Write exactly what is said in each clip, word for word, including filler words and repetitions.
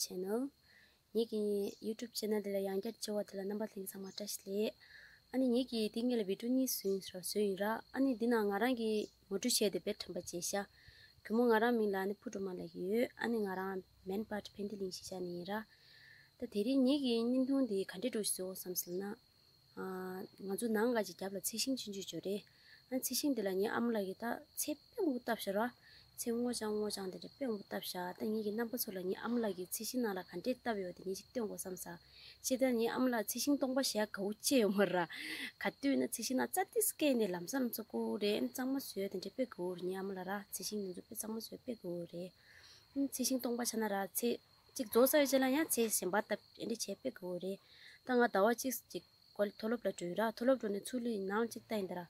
Channel། ངེད་ཀྱི་YouTube channel འདི་ལ་ཡང་བསྐྱར་བཅར་བ་དེ་ལ་རྣམ་པ་ལྷན་རྒྱས་ཚང་མ་བཀྲ་ཤིས་བདེ་ལེགས། ཨ་ནི་ངེད་ཀྱིས་འདི་སྔོན་ལ་video གཉིས་བཟོས་ཡིན་ར། བཟོས་ཡིན་ར། ཨ་ནི་འདི་ནང་ང་རང་གིས་ངོ་སྤྲོད་བྱས་ཏེ་དཔེ་དྲན་པ་བརྗེད་ཤག་གུས་མོ་ང་རང་མིང་ལ་ཨ་ནི་ཕུར་སྒྲོལ་མ་ལབ་ཀྱི་ཡོད། ཨ་ནི་ང་རང་མེན་པར་ཊི་ཕན་བདེ་གླིང་གཞིས་ཆགས་ནས་ཡིན་ར། ད་དེ་རིང་ངེད་ཀྱི་བརྙན་ཐུང་འདི་ག་འདྲས་འདྲ་བཟོ་བསམ་སོང་ན། ང་ཚོ་ནང་ག་ཅིག་རྒྱབ་ལ་ཚལ་ཞིང་ཆུང་ཆུང་ཅིག་ཡོད་རེད། ཨ་ཚལ་ཞིང་དེ་ལ་ངའི་ཨ་མ་ལགས་ཀྱིས་ད་ཚལ་དཔེ་མང་པོ་བཏབ་ཤག་ར། ཚལ་སྔོ་ལྗང་སྔོ་ལྗང་དེ་འདྲ་དཔེ་མང་པོ་བཏབ་ཤག་ད་ངེད་ཀྱི་རྣམ་པ་ཚོ་ལ་ངའི་ཨ་མ་ལགས་ཀྱིས་ཚལ་ཞིང་ནང་ལ་ག་འདྲས་བཏབ་ཡོད་དེ་ངས་ཅིག་སྟོན་དགོས་བསམ་ས། སྤྱིར་བཏང་ངའི་ཨ་མ་ལགས་ཚལ་ཞིང་སྟོང་པ་བཞག་དགའ་བོ་ཅིག་ཡོད་མ་རེད་ར། ག་དུས་ན་ཚལ་ཞིང་ནང་རྩྭ་ཏིས་སྐྱེས་ནས་ལམ་སང་ལམ་སང་བཀོག་རེད། ཨ་གཙང་མ་བཟོས་དེ་འདྲ་དཔེ་དགའ་བོ་རེད། ངའི་ཨ་མ་ལགས་ར་ཚལ་ཞིང་ནང་ཚོ་དཔེ་གཙང་མ་བཟོས་དཔེ་དགའ་བོ་རེད། ཨ་ཚལ་ཞིང་སྟོང་པ་ཆགས་ན་ར་ཚལ། གཅིག་རྫོགས་ཚར་བའི་རྗེས་ལ་ཡང་ཚལ་གཞན་པ་བཏབ་ཨེ་འདྲ་བྱས་དཔེ་དགའ་བོ་རེད། ད་ང་ཟླ་བ་གཅིག་ཅིག་གོ་ལ་མཐོ་སློབ་ལ་འགྲོ་ཡིན་ར། མཐོ་སློབ་འགྲོ་ནས་ཚུར་སླེབས་ནང་གཅིག་ལྟ་ཡིན་ད་ར།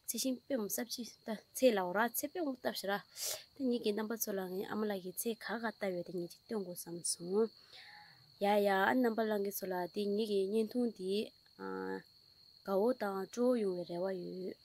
ཚལ་ཞིང་དཔེ་མང་པོ་བཏབ་ཅིག་ད་ཚལ་ལའོ་ར་ཚལ་དཔེ་མང་པོ་བཏབ་ཤག་ར། ད་ངེད་ཀྱི་རྣམ་པ་ཚོ་ལ་ངའི་ཨ་མ་ལགས་ཀྱིས་ཚལ་ག་ག་བཏབ་ཡོད་དེ་ངས་ཅིག་སྟོན་དགོས་བསམ་སོང་། ཡ་ཡ་ཨ་རྣམ་པ་ལྷན་རྒྱས་ཚོ་ལ་དེ་ངེད་ཀྱི་བརྙན་ཐུང་འདི་ཨ་དགའ་བོ་དང་སྤྲོ་བོ་ཡོང་བའི་རེ་བ་ཡོད།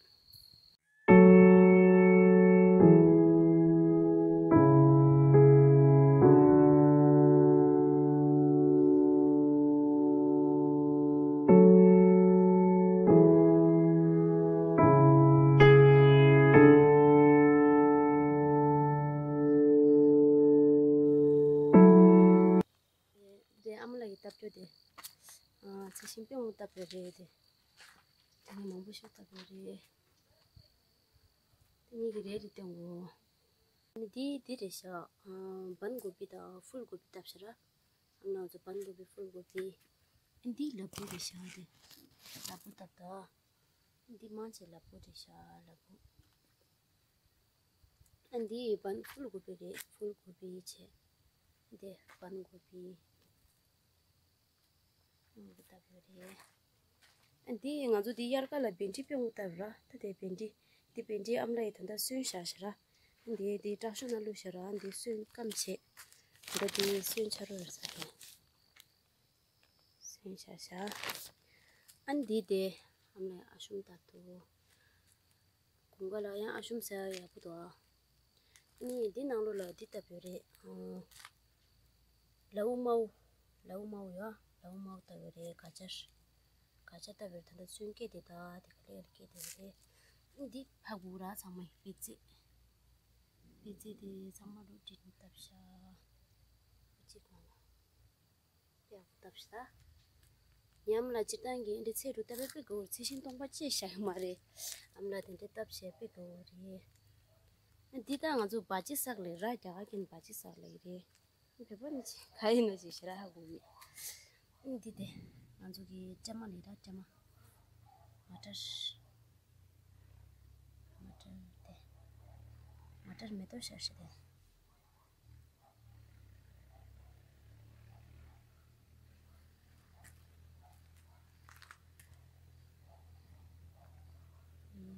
དེ་ཨ་མ་ལགས་ཀྱིས་བཏབ་རྒྱུ་དེ། ཨ་ཚལ་ཞིང་དཔེ་མང་པོ་བཏབ་པ་རེད་དེ། དེ་ནས་མང་པོ་ཞིག་བཏབ་པ་རེད། དེ་གཉིས་ཀྱི་རེད་རེད་སྟོན་གོ། ཨ་ནི་འདི་འདི་རེད་ཤག་ཨ་བན་གོ་བི་དང་ཧྥུལ་གོ་བི་བཏབ་ཤག་ར། ཨ་ནི་ང་ཚོ་བན་གོ་བི་ཧྥུལ་གོ་བི། ཨ་འདི་ལ་ཕུག་རེད་ཤག་དེ། ལ་ཕུག་བཏབ་ད། ཨ་འདི་མང་ཆེ་ལ་ཕུག་རེད་ཤག་ལ་ཕུག་ཨ་འདི་བན་ཧྥུལ་གོ་བི་རེད། ཧྥུལ་གོ་བི་བྱས། འདི་བན་གོ་བི། ཨ་འདི་ལྟ་བུ་རེད། ཨ་འདི་ང་ཚོ་འདི་དབྱར་ཁ་ལ་བེ་འབྲི་དཔེ་མང་པོ་བཏབ་ར། ད་དེ་བེ་འབྲི། འདི་བེ་འབྲི་ཨ་མ་ལགས་ཀྱིས་ད་ལྟ་སོན་བཞག་ཤག་ར། ཨ་འདི་འདི་དྲག་ཤོས་ནང་བླུགས་ཤག་ར། ཨ་འདི་སོན་སྐམ་བྱས། ད་འདི་སོན་ཆ་རོ་ཡོད་ས་རེད། སོན་བཞག་ཤག་ཨ་འདི་དེ་ཨ་མ་ལགས་ཨ་ཤུམ་ལྟར་དུ། དགུན་ཁ་ལ་ཡང་ཨ་ཤུམ་ཟ་ཡག་པོ་འདུག་ཨ་ནི་འདི་ནང་ལོགས་ལ་འདི་ལྟ་བུ་རེད། ཨང་། ལའུ་མའུ། ལའུ་མའུ་ཡ། ལའུ་མའུ་ལྟ་བུ་རེད། ག་ཅར། ག་ཅར་ལྟ་བུ་རེད། ད་ལྟ་ཚོན་སྐྱེས་དེ་ད་དེ་ག་ལེར་སྐྱེས་དེ་རེད། འདི་ཕ་གུ་ར་ཚང་མ་པེ་ཙེ། པེ་ཙེ་དེ་ཚང་མ་ལོ་དྲིལ་བཏབ་ཤག་པེ་ཙེ་གང་ལ། ཡག་པོ་བཏབ་ཤག་ད། ཉམས་ལ་སྤྱིར་བཏང་གི་འདི་ཚེ་རུ་བཏབ་པའི་དཔེ་གོ་ཚེ་ཤིང་སྟོང་པ་ཅེས་བཞག་ཡོད་མ་རེད། ཨམ་ལ་དེ་འདྲ་བཏབ་བྱས་དཔེ་གོ་རེད། འདི་ད་ང་ཚོ་སྦ་ཅི་སག་ལེ་ར་རྒྱ་གར་གྱི་སྦ་ཅི་སག་ལེ་རེད། བོད་པ་ནི་ཅི་ག་ཡིན་ནོ་ཅི་ཞེ་ར་ཧ་གོ་མེད། འདི་དེ་ང་ཚོ་གི་ཀྲེ་མ་ལེ་ར་ཀྲེ་མ། མ་ཏར། མ་ཏར་དེ། མ་ཏར་མེ་ཏོག་ཤར་ཤར་དེ།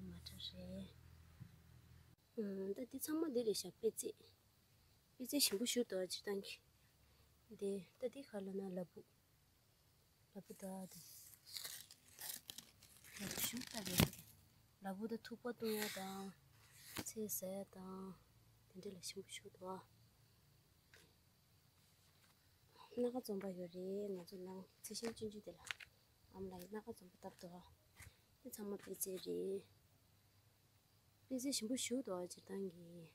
མ་ཏར་རེད། ཨ་ད་འདི་ཚང་མ་འདི་རེད་ཤག་པེ་ཙེ། པེ་ཙེ་ཞིམ་པོ་ཞིག་འདུག་སྤྱིར་བཏང་གི། འདི་ད་འདི་ག་ལབ་ན་ལ་ཕུག་ལ་ཕུག་ད་འདི། ལ་ཕུག་ཞིམ་པོ་ལྟ་བུ་རེད། ལ་ཕུག་ད་ཐུག་པ་བཏུང་ཡག་དང་། ཚལ་ཟ་ཡག་དང་། དེ་འདྲ་ལ་ཞིམ་པོ་ཞིག་འདུག་ཨ། སྣ་ཁ་འཛོམས་པ་ཡོད་རེད། ང་ཚོ་ནང་ཚལ་ཞིང་ཆུང་ཆུང་དེ་ལ། ཨམ་ལགས་ཀྱིས་སྣ་ཁ་འཛོམས་པ་བཏབ་འདུག་ཨ། འདི་ཚང་མ་པེ་ཙེ་རེད། པེ་ཙེ་ཞིམ་པོ་ཞིག་འདུག་ཨ་སྤྱིར་བཏང་གི།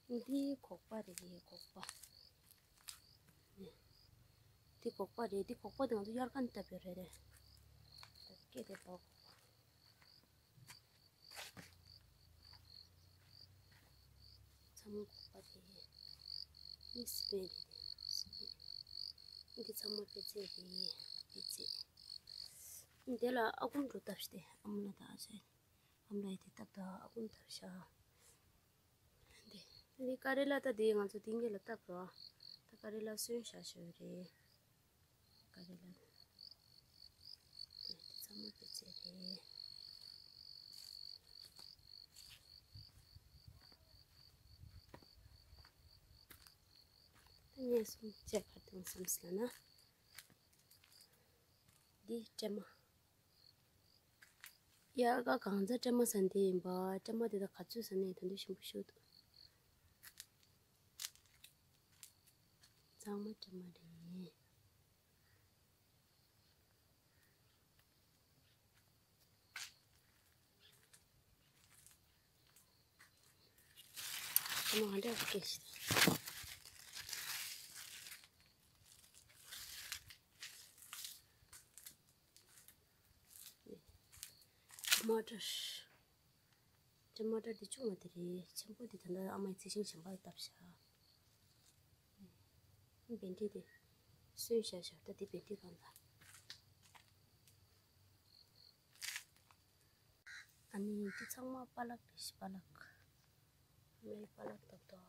འདི་སྒོག་པ་རེད། སྒོག་པ། འདི་སྒོག་པ་རེད། འདི་སྒོག་པ་དེ་ང་ཚོ་དབྱར་ཁ་ནས་བཏབ་ཡོད་རེད་དེ། ད་སྐད་དེ་སྒོག་པ། ཚང་མ་སྒོག་པ་རེད། འདི་སི་པན་རེད་དེ། སི་པན། འདི་ཚང་མ་པེ་ཙེ་རེད། པེ་ཙེ། འདི་ལ་ཨ་ཁུམ་འགྲོ་བཏབ་ཤག་དེ་ཨ་མ་ལགས་དང་ཨ་ཅག་ཨ་མ་ལགས་དེ་བཏབ་ད་ཨ་ཁུམ་བཏབ་ཤག་འདི། འདི་ཀ་རེ་ལ་ད་འདི་ང་ཚོ་འདི་སྔོན་ལ་བཏབ་རོགས། ད་ཀ་རེ་ལ་སོན་བཞག་ཤོས་རེད། ཀ་རེ་ལ། འདི་ཚང་མ་པེ་ཙེ་རེད། ད་ངས་སོང་བྱས་ག་རེ་བཏང་བསམ་ཟེར་ན། འདི་ཀྲེ་མ། དབྱར་ཁ་གང་ཚ་ཀྲེ་མ་ཟ་འདི་ཡིན་པ། ཀྲེ་མ་དེ་དག་ག་ཚོད་ཟ་ནས་ད་དུང་ཞིམ་པོ་ཞིག་འདུག་ཚང་མ་དྲི་མ་རེད། དྲི་མ་ག་འདྲ་སྐྱེས་ཤིག་ཊ་མ་ཊར། ཊ་མ་ཊར་འདི་ཆུང་བ་དེ་རེད། ཆེན་པོ་འདི་ད་ལྟ་ཨ་མའི་རྩི་ཤིང་གཞན་པ་ལ་བཏབ་བཞག་བན་ཌི་དེ་སོན་བཞག་བཞག་ད་འདི་བན་ཌི་གང་ལ། ཨ་ནི་འདི་ཚང་མ་པ་ལག་རེད་ཤི། པ་ལག་མའི་པ་ལག་ཏོག་ཏོག་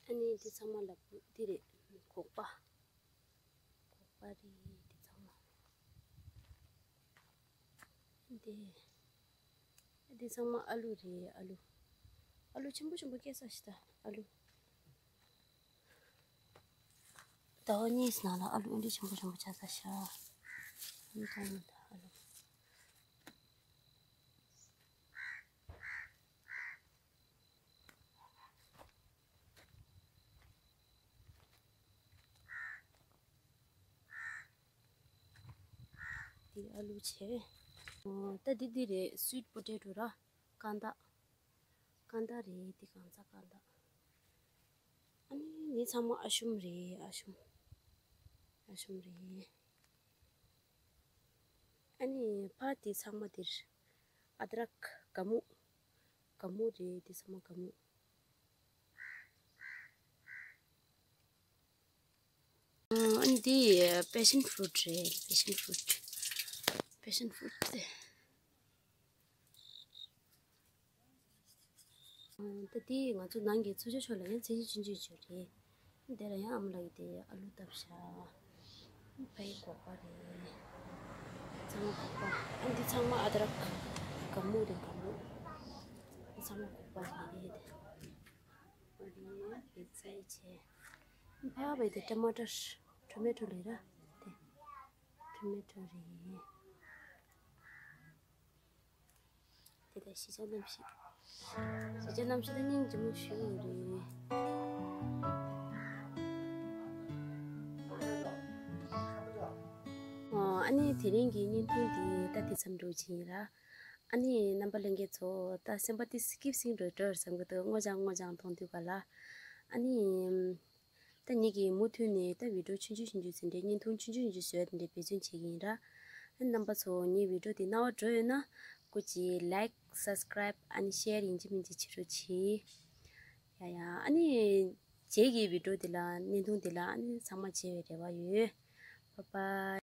ཨ་ནི་འདི་ཚང་མ་ལ་འདི་རེད། སྒོག་པ། སྒོག་པ་རེད་འདི་ཚང་མ། འདི། འདི་ཚང་མ་ཨ་ལུ་རེད། ཨ་ལུ། ཨ་ལུ་ཆེན་པོ་ཆེན་པོ་སྐྱེས་ས་ཤི་ད་ཨ་ལུ། ཟླ་བ་གཉིས་ནང་ལ་ཨ་ལུ་འདི་ཆེན་པོ་ཆེན་པོ་ཆགས་ས་ཤ། འདི་ཚང་མ་ད་ཨ་ལུ། འདི་ཨ་ལུ་བྱས། ཨོ། ད་འདི་འདི་རེད། སུའིཊ་པོ་ཊེ་ཊོ་ར། རྐང་ཏག་རྐང་ཏག་རེད། འདི་གང་ཚ་རྐང་ཏག་ཨ་ནི་འདི་ཚང་མ་ཨ་ཤུམ་རེད། ཨ་ཤུམ། ཨ་ཤུམ་རེད། ཨ་ནི་ཕར་འདི་ཚང་མ་འདིར། ཨ་དྲག་ག་མུ། ག་མུ་རེད། འདི་ཚང་མ་ག་མུ། ཨ་ནི་འདི་པེ་ཤན་ཕུ་རུཊ་རེད། པེ་ཤན་ཕུ་རུཊ། པེ་ཤན་ཕུ་རུཊ་དེ། ད་དེ་ང་ཚོ་ནང་གི་ཚོ་ཆོས་ཕྱོགས་ལ་ཡང་ཚད་གཞི་ཆུང་ཆུང་ཅིག་ཡོད་རེད། དེ་ལ་ཡང་ཨ་མ་ལགས་ཀྱིས་དེ་ཨ་ལུ་བཏབ་ཤག་ཕའི་སྒོག་པ་རེད། ཚང་མ་སྒོག་པ། ཨ་འདི་ཚང་མ་ཨ་དྲག་ག་མུ་རེད། ག་མུ། འདི་ཚང་མ་སྒོག་པ་རེད། ཨ་རེད་དེ་ཚད་ཆེ། ཕ་བས་དེ་ཊ་མ་ཊར། ཊོ་མེ་ཊོ་རེད་ར། དེ་ཊོ་མེ་ཊོ་རེད། དེ་ལྟར་གཞིས་ཆགས་རྣམ་ཤེས། གཞིས་ཆགས་རྣམ་ཤེས་དེ་སྙིང་རྗེ་མོ་ཞེ་པོ་རེད། ཨ་ནི་དེ་རིང་གི་བརྙན་ཐུང་འདི་ད་དེ་ཙམ་འགྲོ་ཆེན་ཡིན་ར། ཨ་ནི་རྣམ་པ་ལྷན་རྒྱས་ཚོ་ད་སེམས་པ་དེ་སྐྱིད་སིང་འགྲོ་འགྲོ་བསམ་གི་འདུག་སྔོ་ལྗང་སྔོ་ལྗང་མཐོང་དུས་ག་ལ། ཨ་ནི། ད་ངེད་ཀྱིས་མུ་མཐུད་ནས་ད་བི་ཌིའོ་ཆུང་ཆུང་ཆུང་ཆུང་ཟིན་འདྲའི་བརྙན་ཐུང་ཆུང་ཆུང་ཆུང་ཆུང་བཟོས་དེ་འདྲའི་འབད་བརྩོན་བྱེད་ཀྱི་ཡིན་ར། ཨ་རྣམ་པ་ཚོ་ངའི་བི་ཌིའོ་འདི་རྣ་བར་འགྲོ་ཡོད་ན་སྐུ་མཁྱེན་ལའིཀ་སབ་སི་ཀ་རའིབ་ཨ་ནི་ཤེར་ཡིན་གཅིག་མིན་གཅིག་བྱེད་རོགས་གྱིས། ཡ་ཡ་ཨ་ནི་རྗེས་ཀྱི་བི་ཌིའོ་འདི་ལ་བརྙན་ཐུང་འདི་ལ་ཨ་ནི་ཚང་མ་མཇལ་བའི་རེ་བ་ཡོད། བྷའི་བྷའི།